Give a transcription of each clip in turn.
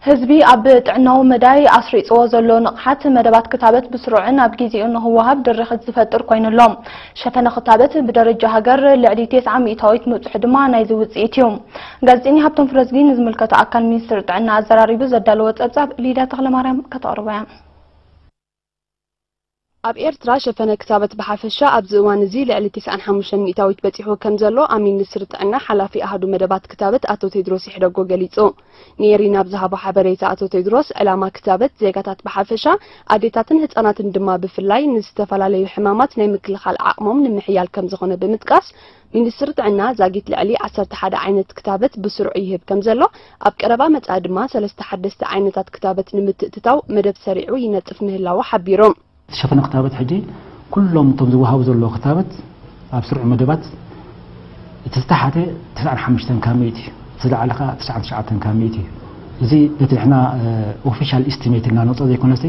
ህዝቢ ኣብ ጥዕናዊ መዳይ ኣስሪጽዎ ዘሎ ንቕሓት መደባት ክታበት ብስሩዕን ኣብ ግዜኡ ንኽወሃብ ድርኺት ዝፈጥር ኮይኑ ኣሎ። ሸፈነ ክታበት ብደረጃ ሃገር ልዕሊ ተስዓ ሚእታዊት ምብጽሑ ድማ ናይዚ ውጽኢት እዩ። ጋዜጠኛ ሃብቶም ፍረዝጊ ንዝምልከቶ ኣካል ሚኒስትሪ ጥዕና ኣዘራሪቡ ዘዳለዎ ጸብጻብ ሊዳ ተኽለማርያም ከተቕርቦ እያ። ኣብ ኤርትራ ሸፈነ ክታበት ብሓፈሻ ኣብዚ እዋን እዚ ልዕሊ ተስዓን ሓሙሽተን ሚእታዊት በጺሑ ከም ዘሎ ኣብ ሚኒስትሪ ጥዕና ሓላፊ ኣሃዱ መደባት ክታበት ኣቶ ቴድሮስ ይሕደጎ ገሊጹ። ንኤሪና ኣብ ዝሃቦ ሓበሬታ ኣቶ ቴድሮስ፣ ዕላማ ክታበት ዜጋታት ብሓፈሻ ኣዴታትን ህጻናትን ድማ ብፍላይ ንዝተፈላለዩ ሕማማት ናይ ምክልኻል ዓቕሞም ንምሕያል ከም ዝኾነ ብምጥቃስ፣ ሚኒስትሪ ጥዕና ዛጊት ልዕሊ ዓሰርተ ሓደ ዓይነት ክታበት ብስሩዕ ይህብ ከም ዘሎ፣ ኣብ ቀረባ መጻኢ ድማ ሰለስተ ሓደስቲ ዓይነታት ክታበት ንምትእትታው መደብ ሰሪዑ ይነጥፍ ምህላዉ ሓቢሩ። ዝተሸፈነ ክታበት ሕጂ ኩሎም እቶም ዝወሃቡ ዘለዉ ክታበት ኣብ ስሩዕ መደባት እቲ ዝተሓተ ተስዓን ሓሙሽተን ካብ ሚእቲ እዩ። እቲ ዝለዓለ ከዓ ተስዓን ትሽዓተን ካብ ሚእቲ እዩ። እዚ በቲ ንሕና ኦፊሻል ኢስቲሜት ኢልና ነውፅኦ ዘይኮነስ፣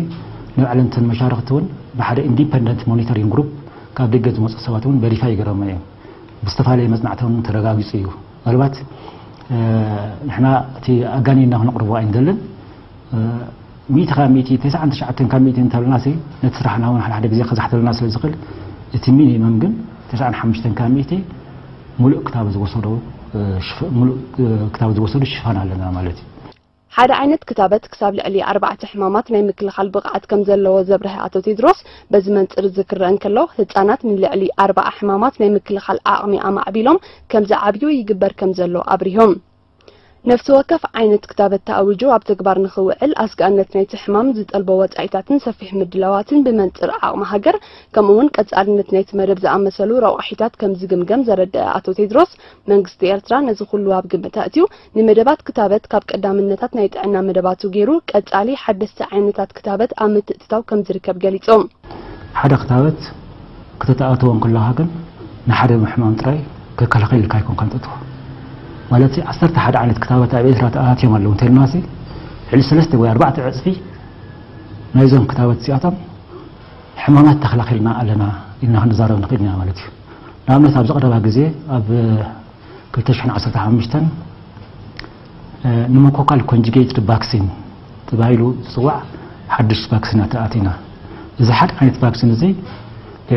ንባዕለን እተን መሻርክቲ እውን ብሓደ ኢንዲፐንደንት ሞኒተሪንግ ግሩፕ ካብ ደገ ዝመፁ ሰባት እውን ቨሪፋይ ገይሮም እዮም። ብዝተፈላለየ መፅናዕቲ እውን ተረጋጊፁ እዩ። ምናልባት ንሕና እቲ ኣጋኒና ክነቕርቦ ኣይንደልን። ሚእቲ ካብ ሚእቲ፣ ተስዓን ትሽዓተን ካብ ሚእቲ እንተበልና ሲ፣ ነቲ ስራሕና እውን ሓደ ሓደ ግዜ ከዛሕተልና ስለ ዝኽእል፣ እቲ ሚኒመም ግን ተስዓን ሓሙሽተን ካብ ሚእቲ ሙሉእ ክታብ ዝወሰዱ፣ ሽፍ-፣ ሙሉእ ክታብ ዝወሰዱ ሽፋን ኣለና ማለት እዩ። ሓደ ዓይነት ክታበት ክሳብ ልዕሊ ኣርባዕተ ሕማማት ናይ ምክልኻል ብቕዓት ከም ዘለዎ ዘብረሀ ኣቶ ቴድሮስ፣ በዚ መንጽር እዚ ክረአ እንከሎ፣ ህጻናት ንልዕሊ ኣርባዓ ሕማማት ናይ ምክልኻል ዓቕሚ ኣማዕቢሎም ከም ዝዓብዩ ይግበር ከም ዘሎ ኣብሪሆም። ነፍሲ ወከፍ ዓይነት ክታበት ተኣዊጁ ኣብ ተግባር ንኽውዕል፣ ኣስጋእነት ናይቲ ሕማም ዝጠልቦ ወጻኢታትን ሰፊሕ ምድላዋትን ብመንጽር ዓቕሚ ሃገር፣ ከምኡ'ውን ቀጻልነት ናይቲ መደብ ዝኣመሰሉ ረቋሒታት ከም ዝግምገም ዘረደአ ኣቶ ቴድሮስ፣ መንግስቲ ኤርትራ ነዚ ኩሉ ኣብ ግምት ኣእትዩ፣ ንመደባት ክታበት ካብ ቀዳምነታት ናይ ጥዕና መደባቱ ገይሩ፣ ቀጻሊ ሓደስቲ ዓይነታት ክታበት ኣብ ምትእትታው ከም ዝርከብ ገሊጹ። ሓደ ክታበት ከተተኣትዎ እንከለኻ ግን ንሓደ ሕማም ጥራይ ክከላኸል ኢልካ ኣይኮንካን ተእትዎ። ማለት ዓሰርተ ሓደ ዓይነት ክታበት ኣብ ኤርትራ ተኣትዮም ኣለዉ እንተልናሲ፣ ልዕሊ ሰለስተ ወይ ኣርባዕተ ዕጽፊ ናይዞም ክታበት እዚኣቶም ሕማማት ተኸላኺልና ኣለና ኢልና ክንዛረብ ንኽእል ኢና ማለት እዩ። ንኣብነት ኣብዚ ቀረባ ግዜ ኣብ ክልተ ሽሕን ዓሰርተ ሓሙሽተን፣ እ፣ pneumococcal conjugated vaccine ተባሂሉ ዝጽዋዕ ሓድሽ ቫክሲን ኣተኣቲና። እዚ ሓደ ዓይነት ቫክሲን እዚ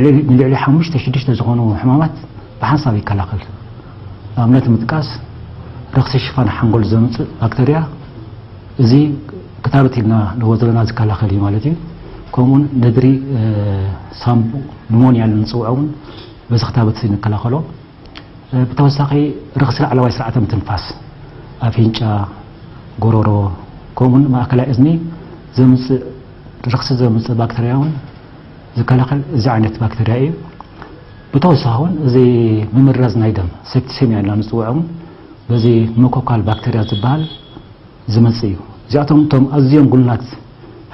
ልዕሊ፣ ንልዕሊ ሓሙሽተ ሽዱሽተ ዝኾኑ ሕማማት ብሓንሳብ ይከላኸል። ንኣብነት ምጥቃስ፣ ረኽሲ ሽፋን ሓንጎል ዘምጽእ ባክተርያ፣ እዚ ክታበት ኢልና ንዎ ዘለና ዝከላኸል እዩ ማለት እዩ። ከምኡውን ነድሪ፣ እ፣ ሳምቡ ኒሞንያ ኢልና ንጽውዖ እውን በዚ ክታበት እዚ ንከላኸሎ። ብተወሳኺ ረኽሲ ላዕለዋይ ስርዓተ ምትንፋስ፣ ኣፍንጫ፣ ጎሮሮ፣ ከምኡውን ማእከላይ እዝኒ ዘምጽእ፣ ረኽሲ ዘምጽእ ባክተርያ እውን ዝከላኸል እዚ ዓይነት ባክተርያ እዩ። ብተወሳኺ እውን እዚ ምምራዝ ናይ ደም፣ ሴፕቲሴሚያ ኢልና ንጽውዖ እውን በዚ ኒሞኮካል ባክተርያ ዝበሃል ዝመጽእ እዩ። እዚኣቶም እቶም ኣዝዮም ጉሉላት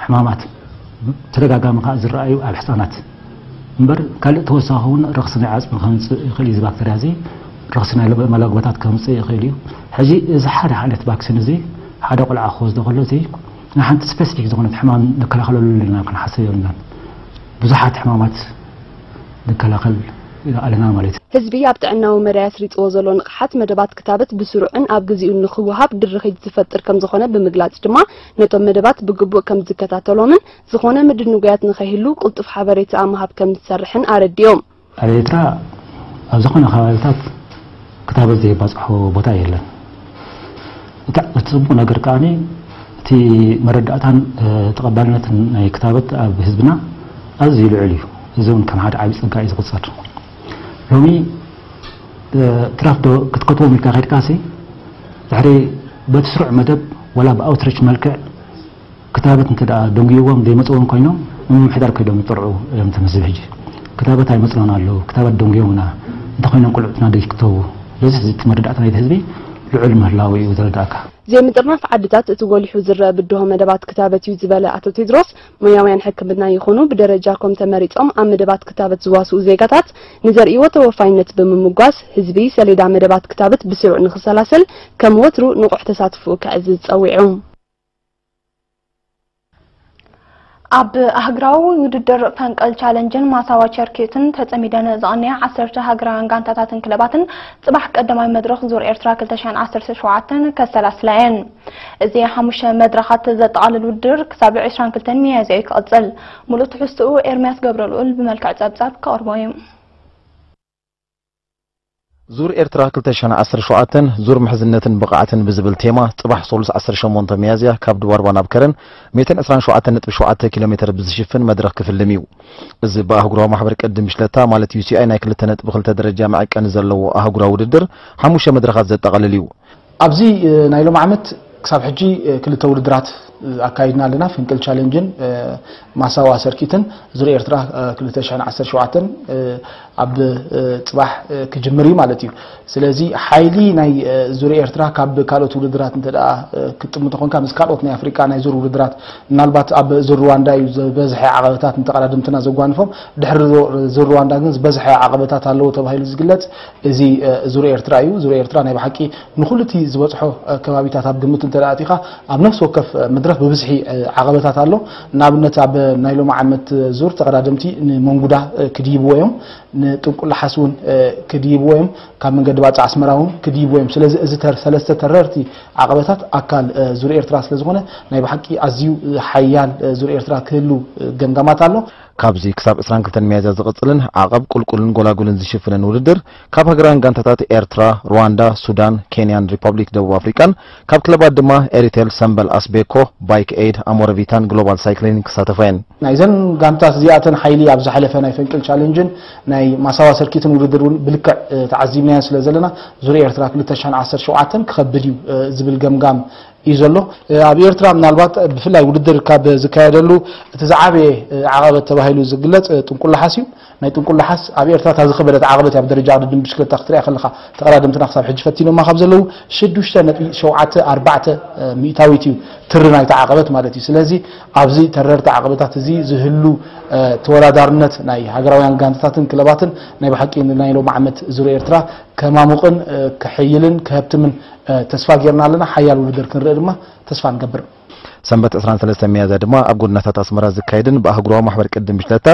ሕማማት ተደጋጋሚ ከኣ ዝረኣዩ ኣብ ሕጻናት እምበር፣ ካልእ ተወሳኺ እውን ረኽሲ ናይ ዓጽሚ ከምጽእ ይኽእል እዩ። እዚ ባክተርያ እዚ ረኽሲ ናይ መላግቦታት ከምጽእ ይኽእል እዩ። ሕጂ እዚ ሓደ ዓይነት ቫክሲን እዚ ሓደ ቆልዓ ክወስዶ ከሎ፣ እዚ ንሓንቲ ስፔሲፊክ ዝኾነት ሕማም ንከላኸለሉ ኣለና ክንሓስብ የብልናን። ብዙሓት ሕማማት ንከላኸል ኣለና ማለት እዩ። ህዝቢ ኣብ ጥዕናዊ መዳይ ኣስሪጽዎ ዘሎ ንቕሓት መደባት ክታበት ብስሩዕን ኣብ ግዜኡን ንኽወሃብ ድርኺት ዝፈጥር ከም ዝኾነ ብምግላጽ ድማ፣ ነቶም መደባት ብግቡእ ከም ዝከታተሎምን ዝኾነ ምድንጓያት ንኸይህሉ ቅልጡፍ ሓበሬታ ኣብ ምሃብ ከም ዝሰርሕን ኣረዲኦም። ኣብ ኤርትራ ኣብ ዝኾነ ከባቢታት ክታበት ዘይባጽሖ ቦታ የለን። እቲ፣ እቲ ጽቡቕ ነገር ከኣ እቲ መረዳእታን፣ እ፣ ተቐባልነትን ናይ ክታበት ኣብ ህዝብና ኣዝዩ ልዑል እዩ። እዚ እውን ከም ሓደ ዓቢ ጸጋ እዩ ዝቑጸር። ሎሚ፣ እ፣ ትራፍ ዶ ክትከትቦም ኢልካ ከድካሲ፣ ድሕሪ በቲ ስሩዕ መደብ ዋላ ብኣውትሪች መልክዕ ክታበት እንተ ደኣ ደንጉይዎም ዘይመጽዎም ኮይኖም፣ ንምምሕዳር ከይዶም ይጥርዑ እዮም። እቲ ህዝቢ ሕጂ ክታበት ኣይመጽናን ኣለዉ፣ ክታበት ደንጉዮምና፣ እንተኾይኖም ቆልዑትና ዶ ይክተቡ? ስለዚ እዚ እቲ መረዳእታ ናይቲ ህዝቢ ልዑል ምህላዉ እዩ ዝረዳእካ። ዘይምጥርናፍ ዓድታት እቲ ጎሊሑ ዝረአ ብድሆ መደባት ክታበት እዩ ዝበለ ኣቶ ቴድሮስ፣ ሞያውያን ሕክምና ይኹኑ ብደረጃ ኮም ተመሪጾም ኣብ መደባት ክታበት ዝዋስኡ ዜጋታት ንዘርእይዎ ተወፋይነት ብምምጓስ፣ ህዝቢ ሰሌዳ መደባት ክታበት ብስሩዕ ንኽሰላሰል ከም ወትሩ ንቑሕ ተሳትፎኡ ከዕዝዝ ጸዊዑ። ኣብ ኣህግራዊ ውድድር ፈንቀል ቻለንጅን ማሳዋ ቸርኬትን ተጸሚደን ዝቐንያ ዓሰርተ ሃገራውያን ጋንታታትን ክለባትን ጽባሕ ቀዳማይ መድረኽ ዙር ኤርትራ ክልተ ሽሕን ዓሰርተ ሸውዓተን ከሰላስላ እየን። እዚ ሓሙሽተ መድረኻት ዘጠቓልል ውድድር ክሳብ ዕስራን ክልተን ሚያዝያ እዩ ክቕጽል። ሙሉእ ትሕዝትኡ ኤርምያስ ገብረልኡል ብመልክዕ ጸብጻብ ከቕርቦ እዩ። ዙር ኤርትራ ክልተ ሽሕን ዓሰርተ ሸውዓተን ዙር ምሕዝነትን ብቕዓትን ብዝብል ቴማ ጽባሕ ሶሉስ ዓሰርተ ሸሞንተ ሚያዝያ ካብ ድባርባ ናብ ከረን ሚእትን ዕስራን ሸውዓተን ነጥቢ ሸውዓተ ኪሎ ሜትር ብዝሽፍን መድረኽ ክፍልም እዩ። እዚ ብኣህጉራዊ ማሕበር ቅድም ሽለታ ማለት ዩ ሲ ኣይ ናይ ክልተ ነጥቢ ክልተ ደረጃ መዐቀኒ ዘለዎ ኣህጉራዊ ውድድር ሓሙሽተ መድረኻት ዘጠቓልል እዩ። ኣብዚ እ፣ ናይ ሎሚ ዓመት ክሳብ ሕጂ እ፣ ክልተ ውድድራት እ፣ ኣካይድና ኣለና። ፍንቅል ቻለንጅን እ፣ ማሳዋ ሰርኪትን ዙር ኤርትራ እ፣ ክልተ ሽሕን ዓሰርተ ሸውዓተን እ፣ ኣብ እ፣ ጽባሕ እ፣ ክጅምር እዩ ማለት እዩ። ስለዚ ሓይሊ ናይ እ፣ ዙር ኤርትራ ካብ ካልኦት ውድድራት እንተ ደኣ እ፣ ክትጥምቶ ኮንካ ምስ ካልኦት ናይ ኣፍሪቃ ናይ ዙር ውድድራት ምናልባት ኣብ ዙር ሩዋንዳ እዩ ዝበዝሐ ዓቐበታት ንተቐዳደምትና ዘጓንፎም። ድሕሪ ሩ- ዙር ሩዋንዳ ግን ዝበዝሐ ዓቐበታት ኣለዎ ተባሂሉ ዝግለጽ እዚ እ፣ ዙር ኤርትራ እዩ። ዙር ኤርትራ ናይ ብሓቂ ንኹሉ እቲ ዝበጽሖ እ፣ ከባቢታት ኣብ ግምት እንተ ኣቲኻ ኣብ ነፍሲ ወከፍ እ፣ መድረኽ ብብዝሒ እ፣ ዓቐበታት ኣሎ። ንኣብነት ኣብ ናይ ሎሚ ዓመት ዙር ተቐዳደምቲ ንመንጉዳ እ፣ ክድይብዎ እዮም፣ ንጥንቁላሓስ እውን እ፣ ክድይብዎ እዮም፣ ካብ መንገዲ ባጽዕ ኣስመራ እውን ክድይብዎ እዮም። ስለዚ እዚ ተር- ሰለስተ ተረርቲ ዓቐበታት ኣካል እ፣ ዙር ኤርትራ ስለ ዝኾነ ናይ ብሓቂ ኣዝዩ እ፣ ሓያል እ፣ ዙር ኤርትራ ክህሉ እ፣ ገምጋማት ኣሎ። ካብዚ ክሳብ ዕስራን ክልተን ሚያዝያ ዝቕጽልን ዓቐብ ቁልቁልን ጎላጉልን ዝሽፍንን ውድድር ካብ ሃገራውያን ጋንታታት ኤርትራ፣ ሩዋንዳ፣ ሱዳን፣ ኬንያን ሪፐብሊክ ደቡብ ኣፍሪቃን ካብ ክለባት ድማ ኤሪቴል፣ ሰምበል ኣስቤኮ፣ ባይክ ኤድ፣ ኣሞረቪታን ግሎባል ሳይክሊን ክሳተፋ እየን። ናይዘን ጋንታት እዚኣተን ሓይሊ ኣብ ዝሓለፈ ናይ ፈንቅል ቻለንጅን ናይ ማሳዋ ሰርኪትን ውድድር እውን ብልክዕ እ፣ ተዓዚብናየን ስለ ዘለና ዙር ኤርትራ ክልተ ሽሕን ዓሰርተ ሸውዓተን ክኸብድ እዩ እ፣ ዝብል ገምጋም እዩ ዘሎ። ኣብ ኤርትራ ምናልባት ብፍላይ ውድድር ካብ ዝካየደሉ እቲ ዝዓበየ ዓቐበት ተባሂሉ ዝግለጽ ጥንቁላሓስ እዩ። ናይ ጥንቁላሓስ ኣብ ኤርትራ እታ ዝኸበደት ዓቐበት እያ። ኣብ ደረጃ ቅድድም ብሽክለታ ክትሪኣ ከለኻ ተቐዳደምትና ክሳብ ሕጂ ፈቲኖማ ካብ ዘለዉ ሽዱሽተ ነጥቢ ሸውዓተ ኣርባዕተ ሚእታዊት እዩ ትሪ ናይታ ዓቐበት ማለት እዩ። ስለዚ ኣብዚ ተረርቲ ዓቐበታት እዚ ዝህሉ ተወዳዳርነት ናይ ሃገራውያን ጋንታታትን ክለባትን ናይ ብሓቂ ናይ ሎሚ ዓመት ዙር ኤርትራ ከማሙቕን ክሕይልን ክሀብትምን ተስፋ ጌርና ኣለና። ሓያል ውድድር ክንርኢ ድማ ተስፋ ንገብር። ሰንበት ዕስራን ሰለስተን ሚያዝያ ድማ ኣብ ጎደናታት ኣስመራ ዝካየድን ብኣህጉራዊ ማሕበር ቅድም ብሽለታ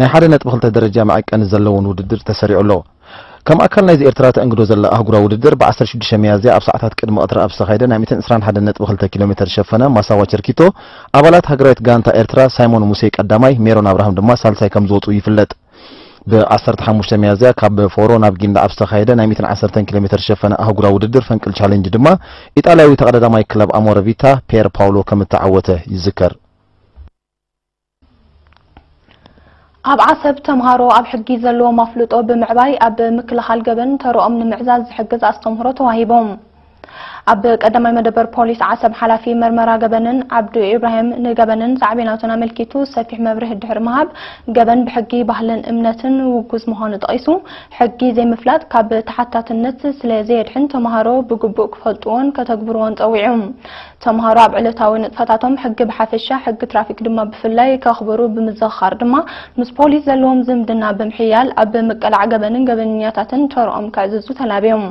ናይ ሓደ ነጥቢ ክልተ ደረጃ መዐቀኒ ዘለዎን ውድድር ተሰሪዑ ኣሎ። ከም ኣካል ናይዚ ኤርትራ ተእንግዶ ዘላ ኣህጉራዊ ውድድር ብ ዓሰርተ ሽዱሽተ ሚያዝያ ኣብ ሰዓታት ቅድሚ ቀትሪ ኣብ ዝተኻየደ ናይ ሚእትን ዕስራን ሓደን ነጥቢ ክልተ ኪሎ ሜትር ዝሸፈነ ማሳዋ ቸርኪቶ ኣባላት ሃገራዊት ጋንታ ኤርትራ ሳይሞን ሙሴ ቀዳማይ፣ ሜሮን ኣብርሃም ድማ ሳልሳይ ከም ዝወጹ ይፍለጥ። ብ ዓሰርተ ሓሙሽተ ሚያዝያ ካብ ፎሮ ናብ ጊንዳ ኣብ ዝተኻየደ ናይ ሚእትን ዓሰርተን ኪሎ ሜትር ዝሸፈነ ኣህጉራዊ ውድድር ፈንቅል ቻሌንጅ ድማ ኢጣልያዊ ተቐዳዳማይ ክለብ ኣሞረ ቪታ ፒየር ፓውሎ ከም እተዓወተ ይዝከር። ኣብ ዓሰብ ተምሃሮ ኣብ ሕጊ ዘለዎም ኣፍልጦ ብምዕባይ ኣብ ምክልኻል ገበን ተርኦም ንምዕዛዝ ዝሕግዝ ኣስተምህሮ ተዋሂቦም። ኣብ ቀዳማይ መደበር ፖሊስ ዓሰብ ሓላፊ መርመራ ገበንን ዓብዱ ኢብራሂም ንገበንን ሳዕቤናቱን ኣመልኪቱ ሰፊሕ መብርሂ ድሕሪ ምሃብ፣ ገበን ብሕጊ፣ ባህልን እምነትን ውጉዝ ምዃኑ ጠቒሱ፣ ሕጊ ዘይምፍላጥ ካብ ተሓታትነት ስለ ዘየድሕን ተምሃሮ ብግቡእ ክፈልጥዎን ከተግብርዎን ጸዊዑ። ተምሃሮ ኣብ ዕለታዊ ንጥፈታቶም ሕጊ ብሓፈሻ፣ ሕጊ ትራፊክ ድማ ብፍላይ ከኽብሩ ብምዝኽኻር ድማ፣ ምስ ፖሊስ ዘለዎም ዝምድና ብምሕያል ኣብ ምቅላዕ ገበንን ገበነኛታትን ተርኦም ከዕዝዙ ተላብዮም።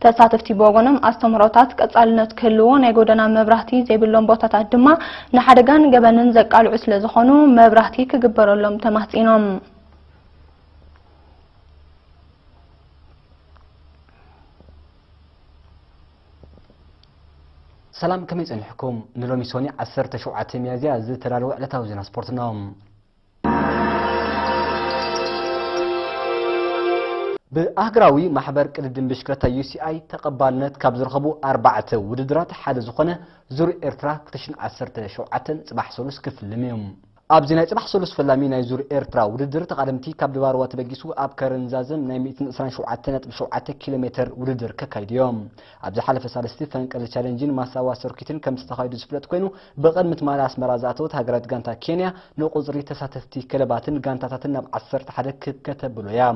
ተሳተፍቲ ብወገኖም ኣስተምህሮታት ቀጻልነት ክህልዎ፣ ናይ ጎደና መብራህቲ ዘይብሎም ቦታታት ድማ ንሓደጋን ገበንን ዘቃልዑ ስለ ዝኾኑ መብራህቲ ክግበረሎም ተማህጺኖም። ሰላም፣ ከመይ ጸኒሕኩም? ንሎሚ ሶኒ ዓሰርተ ሸውዓተ ሚያዝያ ዝተዳለወ ዕለታዊ ዜና ስፖርትና። ብኣህግራዊ ማሕበር ቅድድም ብሽክለታ ዩ ሲ ኣይ ተቐባልነት ካብ ዝረኸቡ ኣርባዕተ ውድድራት ሓደ ዝኾነ ዙር ኤርትራ ክልተ ሽሕን ዓሰርተ ሸውዓተን ጽባሕ ሰሉስ ክፍልም እዩ። ኣብዚ ናይ ጽባሕ ሰሉስ ፈላሚ ናይ ዙር ኤርትራ ውድድር ተቓደምቲ ካብ ድባርዋ ተበጊሱ ኣብ ከረን ዛዘም ናይ ሚእትን ዕስራን ሸውዓተን ነጥቢ ሸውዓተ ኪሎ ሜትር ውድድር ከካይዱ እዮም። ኣብ ዝሓለፈ ሳልስቲ ፈንቅል ቻለንጅን ማሳዋ ሰርኪትን ከም ዝተኻየዱ ዝፍለጥ ኮይኑ፣ ብቕድሚ ትማሊ ኣስመራ ዝኣተወት ሃገራዊት ጋንታ ኬንያ ንቁጽሪ ተሳተፍቲ ክለባትን ጋንታታትን ናብ ዓሰርተ ሓደ ክብ ከተብሎ እያ።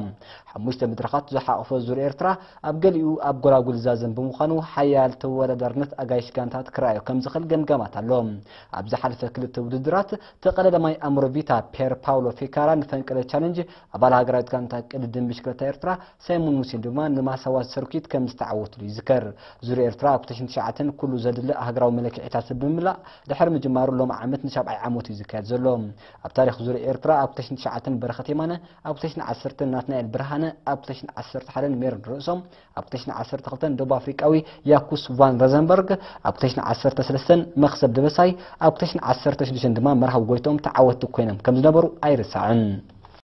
ሓሙሽተ መድረኻት ዝሓቖፈ ዙር ኤርትራ ኣብ ገሊኡ ኣብ ጎላጉል ዛዘም ብምዃኑ ሓያል ተወዳዳርነት ኣጋይሽ ጋንታት ክረኣዮ ከም ዝኽእል ገምጋማት ኣሎ። ኣብ ዝሓለፈ ክልተ ውድድራት ተቐዳዳሚ ቀዳማይ ኣምሮ ቪታ ፔር ፓውሎ ፌካራ ንፈንቅለ ቻለንጅ ኣባል ሃገራዊት ጋንታ ቅድድም ብሽክለታ ኤርትራ ሳይሞን ሙሴን ድማ ንማሳዋ ሰርኪት ከም ዝተዓወትሉ ይዝከር። ዙር ኤርትራ ኣብ ክልተ ሽሕን ትሽዓተን ኩሉ ዘድሊ ሃገራዊ መለክዒታት ብምምላእ ድሕሪ ምጅማሩ ሎም ዓመት ንሻብዓይ ዓመቱ እዩ ዝካየድ ዘሎ። ኣብ ታሪኽ ዙር ኤርትራ ኣብ ክልተ ሽሕን ትሽዓተን በረኸት የማነ፣ ኣብ ክልተ ሽሕን ዓሰርተን ናትናኤል ብርሃነ፣ ኣብ ክልተ ሽሕን ዓሰርተ ሓደን ሜሮን ርእሶም፣ ኣብ ክልተ ሽሕን ዓሰርተ ክልተን ደቡብ ኣፍሪቃዊ ያኩስ ቫን ረዘንበርግ፣ ኣብ ክልተ ሽሕን ዓሰርተ ሰለስተን መኽሰብ ደበሳይ፣ ኣብ ክልተ ሽሕን ዓሰርተ ሽዱሽተን ድማ መርሃዊ ጎይቶም ተዓወትቲ ኮይኖም ከም ዝነበሩ ኣይርሳዕን።